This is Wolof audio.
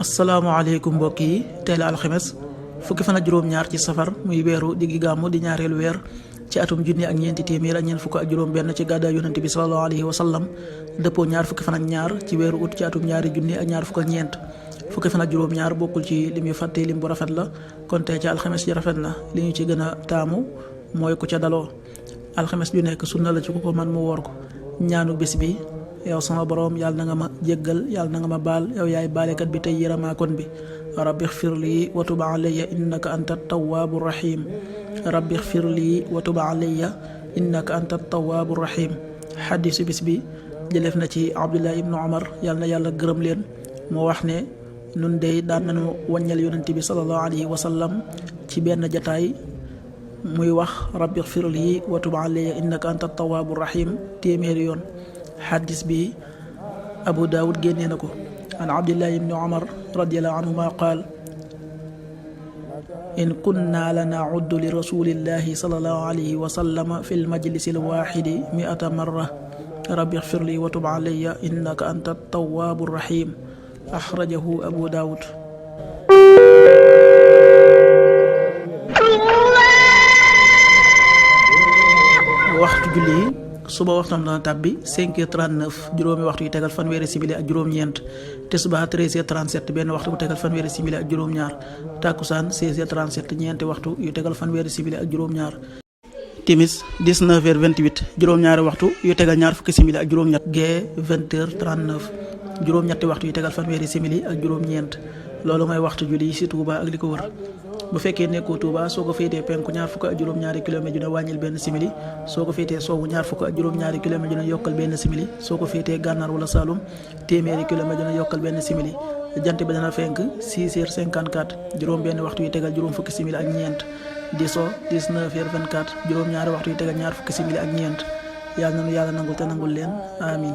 asalaamaaleykum mbokk yi tey la alxames fukki fan ak juróom-ñaar ci safar muy weeru diggi gàmmu di ñaareelu weer ci atum junni ak ñeenti téeméer ak ñeent fukk ak juróom-benn ci gàddaay yonent bi sallallahu alayhi wa sallam dëppoo ñaar fukki fan ak ñaar ci weeru ut ci atum ñaari junni ak ñaar fukk ak ñeent fukki fan ak juróom-ñaar bokkul ci lim yu fàtte lim bu rafet la kon tey ci alxames ji rafet na li ñu ci gën a taamu mooy ku ca daloo alxames ju nekk sunna la ci ku ko man mu woor ko ñaanu bés bi. yow sama boroom yàlla na nga ma jéggal yàlla na nga ma baal yow yaay baalekat bi tey yërëmaakoon bi rabbi xfir lii wa tub alayya innaka anta tawaabu rahim rabbi xfir lii wa tub alayya innaka anta tawaabu rahim xaddisu bis bi jëleef na ci abdullah ibnu omar yàlla na yàlla gërëm leen moo wax ne nun dey daan nañu wàññal yonent bi sallallahu alayhi wa sallam ci benn jataay muy wax rabbi xfir lii wa tub alayya innaka anta tawaabu rahim téeméeri yoon xaddis bi abu daawud génnee na ko an abdillahi ibni omar radiallahu anhuma qaal in kunna la nacuddu li rasulillahi salallahu alayhi wa sallama fi lmajlisi alwaxidi 100 marra rabbi xfir li wa tub alayya innaka anta tawaabu rahim axrajahu abu daawud. waxtu julli suba waxtam dana tàbbi 5h39 juróomi waxtu yu tegal fanweeri simili ak juróom-ñeent tisbaar 13h37 benn waxtu bu tegal fanweeri simili ak juróom-ñaar takkusaan 16h37 ñeenti waxtu yu tegal fanweeri simili ak juróom-ñaar timis 19h28 juróom-ñaari waxtu yu tegal ñaar fukki simili ak juróom-ñett gee 20h39 juróom-ñetti waxtu yu tegal fanweeri simili ak juróom-ñeent loolu mooy waxtu julli ci Touba ak li ko wër. bu fekkee nekkoo Touba soo ko féetee penku ñaar fukk ak juróom-ñaari kilomètre ju ne wàññil benn simili soo ko féetee sowwu ñaar fukk ak juróom-ñaari kilomètre ju ne yokkal benn simili soo ko féetee gànnaar wala Saloum téeméeri kilomètre ju ne yokkal benn simili jant bi dana fenk 6h54 juróom benn waxtu yu tegal juróom fukki simili ak ñeent di so 19h24 juróom-ñaari waxtu yu tegal ñaar fukki simili ak ñeent yàlla nanu yàlla nangul te nangul leen amin